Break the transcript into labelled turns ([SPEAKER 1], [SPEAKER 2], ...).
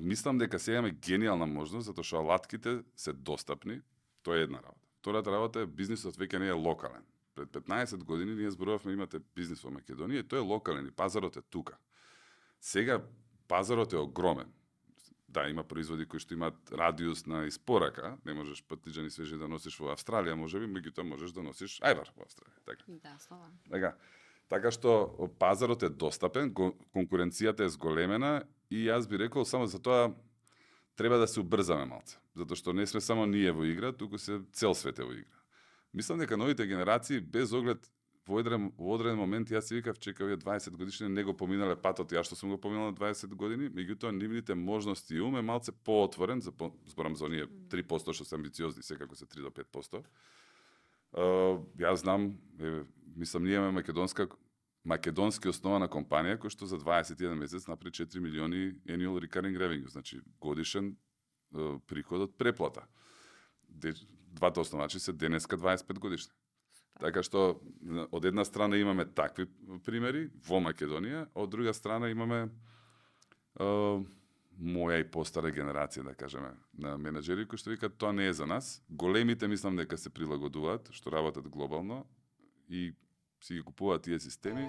[SPEAKER 1] Мислам дека сега имаме гениална можност, затоа што алатките се достапни. Тоа е една работа. Втората работа е бизнисот веќе не е локален. Пред 15 години ние зборувавме имате бизнис во Македонија и тој е локален и пазарот е тука. Сега пазарот е огромен. Да, има производи кои што имаат радиус на испорака, не можеш патиџани свежи да носиш во Австралија, можеби, меѓутоа можеш да носиш ајвар во Австралија, така.
[SPEAKER 2] Да, слова.
[SPEAKER 1] Така што пазарот е достапен, конкуренцијата е зголемена и јас би рекол само за тоа треба да се убрзаме малце, затоа што не сме само ние во игра, туку се цел свет е во игра. Мислам дека новите генерации без оглед во одреден момент јас си викав чека овие 20 годишни не го поминале патот ја што сум го поминал на 20 години, меѓутоа нивните можности и ум е малце поотворен, зборам за оние 3% што се амбициозни, секако се 3 до 5%. Јас знам, мислам ние имаме македонски основана компанија која што за 21 месец направи 4 милиони annual recurring revenue, значи годишен приход од преплата. Двата основачи се денеска 25 годишни. Така што од една страна имаме такви примери во Македонија, од друга страна имаме моја и постара генерација, да кажеме, на менаџери кои што викаат тоа не е за нас. Големите мислам дека се прилагодуваат, што работат глобално и си ги купуваат тие системи.